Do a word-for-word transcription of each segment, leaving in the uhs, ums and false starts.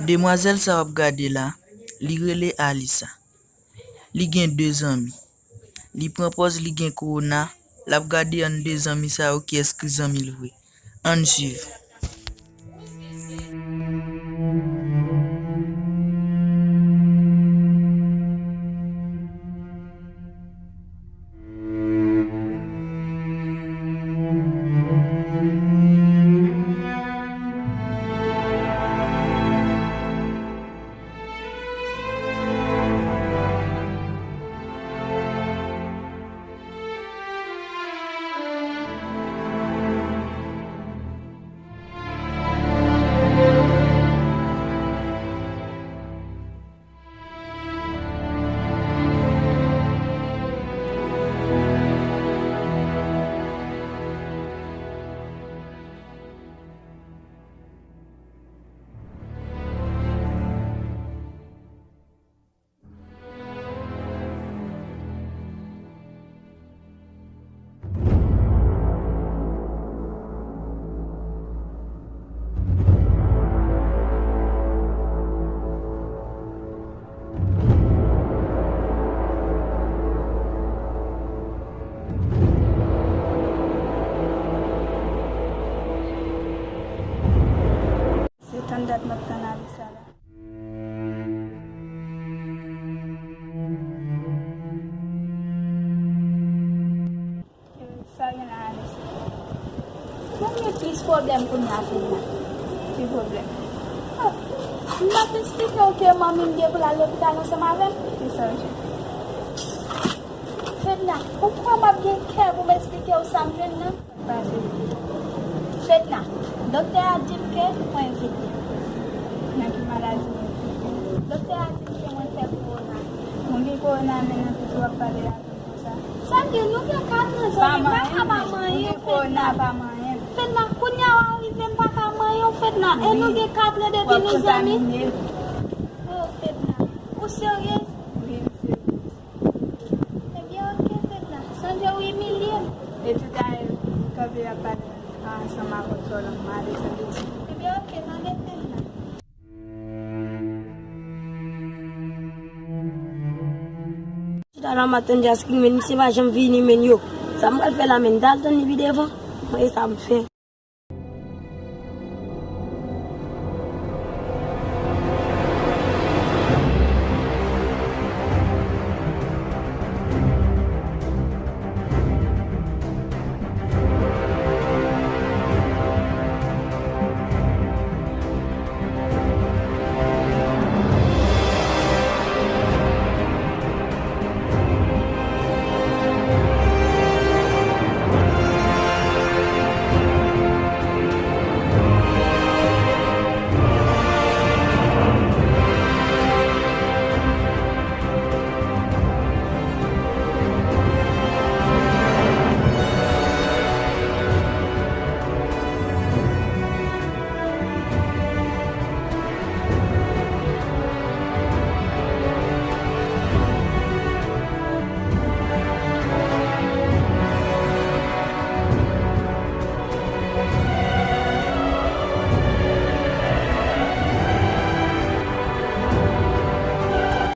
Demwazèl sa w ap gade la, li rele Alisa. Li gen de zanmi. Li pran pòz li gen kowona, l ap gade yonn de zanmi sa yo kiyès ki zanmi l vre. Ann swiv. Se tann dat m ap tann Alisa la. Sa gen la, Alisa? Mwen gen plis pwoblèm kounye a, Fedna. Ki pwoblèm? Oh, m ap esplike w ke manmi m gen pou l al lopital ansanm avè m. Kisa w jwenn? Fedna, ou kwè m ap gen kè pou m esplike w sa m jwenn nan? Pase. Fedna, doktè a di m ke mwen enfekte. Nan ki maladi mwen enfekte? Doktè a di m ke mwen fè kowona. Mwen gen kowona, men nan pito w ap pale avè m konsa. Sa vle di nou gen katran zanmi, m pa ka pa manyen w, Fedna. Fedna, kounye a w rive m pa ka manyen w, Fedna. E nou gen katran depi nou zanmi. Oh, Fedna, ou seryez? Wi, m seryez. Ebyen, oke, Fedna. Sonje w imilye m. E toutalè, m kanpe ap pale ansanm avè w, sou lang m ale, sa vle di. Ebyen, oke, tande, Fedna. Chita la, m ap tann Jaskin, men misye pa janm vini, men yo. Sa m pral fè la, men, m t al tann li pi devan. Mwen, e sa m fè.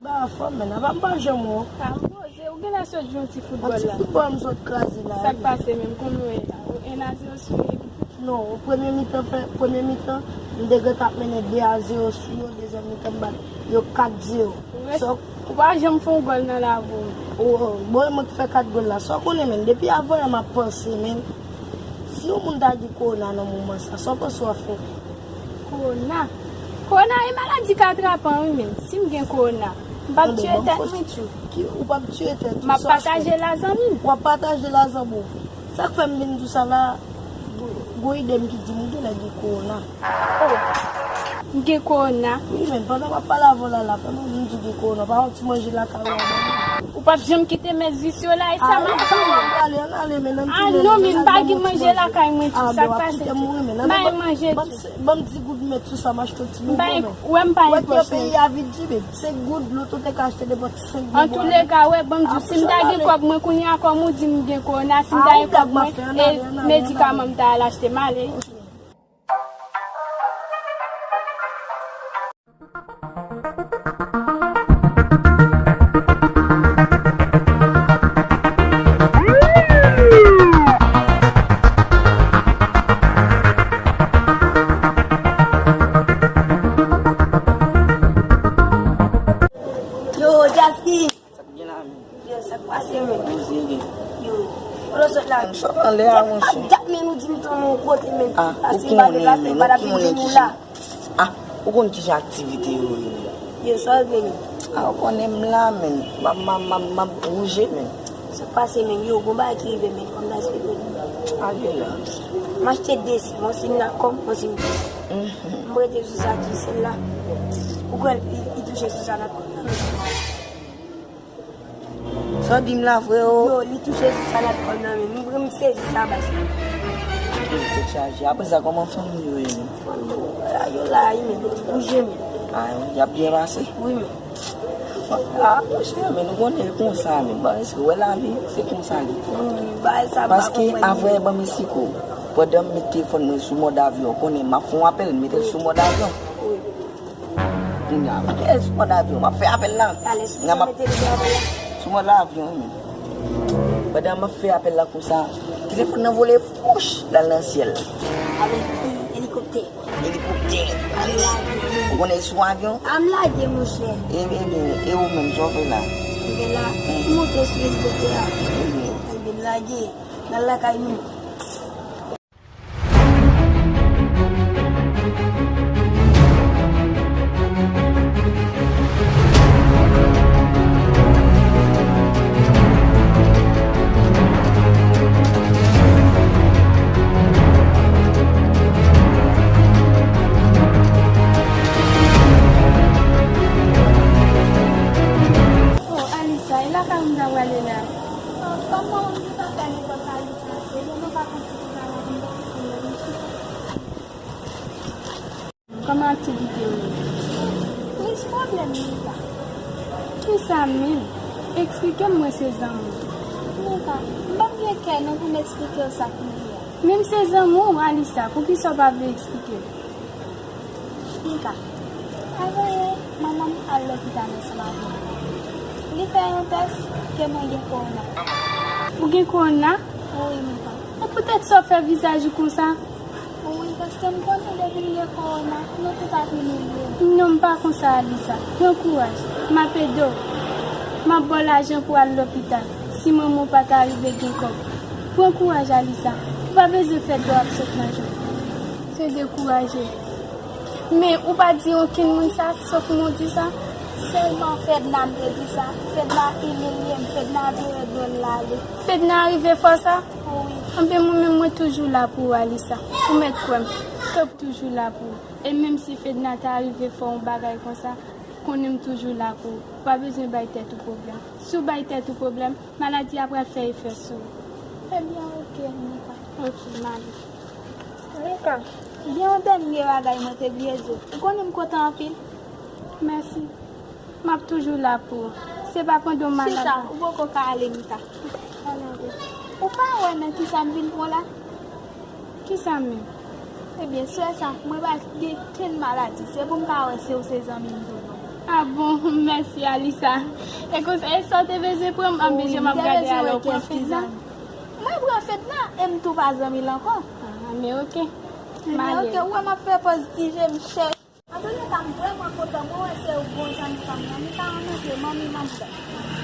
Ba fò, men nan pa m pa janm wè w. Pa m poze, ou genlè sot jwe yon ti foutbòl la. Yon ti foutbòl m sot kraze la. Sa k pase menm, konn ou ye la. Ou en a zewo sou li. Non, premye mitan, fè, premye mitan, m te gentan ap mennen de a zewo sou yo, dezyèm mitan, m bat yo kat zewo. Ou res-, ou pa janm fè yon gòl nan lavi w. O, bon, e mwen ki fè kat gòl la. Sa w konnen, menn, depi avanyè m ap panse, menn. Si yon moun ta gen kowona nan moman sa, sa w panse w ap fè? Kowona? Kowona e maladi k atrapan, wi, menn. Si m gen kowona, m p ap tiye tèt mwen, tchou. Ou p ap tiye tèt ou, m ap pataje l a zanmi m. W ap pataje l a zanmi w. Sa k fè m vin di w sa la, gon ide m ki di m ou genlè gen kowona. O, m gen kowona? Wi, men pandan m ap pale avè w la, la, pandan m di w gen kowona, pa yon ti manje lakay ou a ban mwen? Ou p ap janm kite mèt visye w la, e sa m ap di w. Ann ale, ann ale, men nan m tounen. A non, men m pa gen manje lakay mwen, tou sa k pase, tou. M pa gen manje, tou. Ban m di goud mèt sou sa, m achte yon ti bonbon, men. Ou wè m pa gen pòch, non. Wè ke peyi a vin di, men, senk goud, loto te ka achte nenpòt senk bonbon. Antouleka, wè, ban m di w, si m ta gen kòb mwen kounye a, kòm ou di m gen kowona, si m ta gen kòb mwen, e medikaman m ta al achte, m ale. Yo, Jasky! Sa k gen la menm? Yo, sa k pase menm? Poze gen. Yo, kote w sot la? M sot anlè a, monchè. Ap dat men nou di m tann yon kote menm. A, ou konnen menm, ou konnen kijan. A, ou konn kijan aktivite yo ye. Yo, sa w vle menm? A, ou konnen m la menm. M ap, m ap, m ap, m ap bouje menm. Sa k pase menm? Yo, gon bagay ki rive menm, fò m ta esplike w. A, gen la. M achte de sim, yon sim Nacom, yon sim Digicel. M rete sou sa Digicel la. Ou kwè li, li touche sou sa Nacom nan menm? Sa w di m la, freo? Yo, li touche sou sa Nacom nan menm. M, m sezi sa baz. Yo, tèt chaje. Apre sa, kòman fanmi yo ye menm? Fanmi yo la, yo la, wi, men, bouje, men. A, y ap byen pase? Wi, men. A, monchè, men nou konnen e konsa, men. Bon, èske w wè lavi, se konsa li ye. Wi, bagay sa, m pa konprann. Paske, a vrè, ban m esplike w. Pandan m met telefòn mwen sou mòd avyon, konnen m ap fè yon apèl, m mete l sou mòd avyon. Wi. Kounye a, m te sou mòd avyon, m ap fè apèl la. Talè, sou sa mete l sou apèl la? Sou mòd avyon, wi, men. Pandan m ap fè apèl la konsa, telefòn nan vole, fouch, l al nan syèl. Avèk ti elikoptè. Elikoptè. Al lage. Ou konnen sou avyon? Al lage, monchè. E, ebyen, e ou menm, sa w fè la? Mwen la, m monte sou elikoptè a. Ebyen. Al vin lage. Nan lakay nou. Oh, Alisa, e lakay ou m ta prale la? Oh, kòman ou di sa fè nenpòt Alisa? Depi nou pa konn ki travay nou fè. Kòman aktivite yo ye? Plis pwoblèm, Mika. Kisa menm? Eksplike m, mwen se zanmi w. Mika, m p ap gen kè non pou m eksplike w sa k rive a. Men m se zanmi w, Alisa, poukisa w pa vle eksplike m? Mika, avanyè, manman m al lopital ansanm avè m. Li fè yon tès ke mwen gen kowona. Ou gen kowona? Wi, Mika. E poutèt sa w fè vizaj ou konsa? Wi, paske m konnen depi m gen kowona, nou tout ap imilye m. Non, m pa konsa, Alisa. Pran kouraj. M ap ede w. M ap ba w lajan pou w al lopital, si manman w pa ta rive gen kòb. Pran kouraj, Alisa. Ou pa bezwen fè dlo ap sot nan je w. Se dekouraje. Men ou pa di okenn moun sa, sòf mwen w di sa? Sèlman Fedna m te di sa. Fedna imilye m, Fedna vire do l ale. Fedna rive fè w sa? Wi. Anben, mwen menm, mwen toujou la pou ou, Alisa. Ou mèt kwè m. Tanpri, toujou la pou ou. E menm si Fedna ta rive fè w yon bagay konsa, konnen m toujou la pou ou. Ou pa bezwen bay tèt ou pwoblèm. Si w bay tèt ou pwoblèm, maladi a pral fè efè sou ou. Ebyen, oke, Mika. Oke, m ale. Mika, gen yon dènye bagay mwen te bliye di w. Ou konnen m kontan anpil. Mèsi. M ap toujou la pou ou. Se pa pandan w malad. Chita, ou poko ka ale, Mika. Ou pa wè nan kisa m vin pran w la? Kisa menm? Ebyen, sè sa, mwen pa gen kenn maladi. Se pou m ka wè si w se zanmi m tou non. A bon, mèsi, Alisa. E konsa, e sa w te bezwen pran m? Anben, jan m ap gade a la, w pran Fedna? Mwen pran Fedna, e m tou pa zanmi l ankò. Men ok. Men ok, ou wè m ap fè pòz ti je m chèch. Antouka, m vrèman kontan. Mwen wè se yon bon jèn fanm. Manmi pa anmède, manmi manm dan.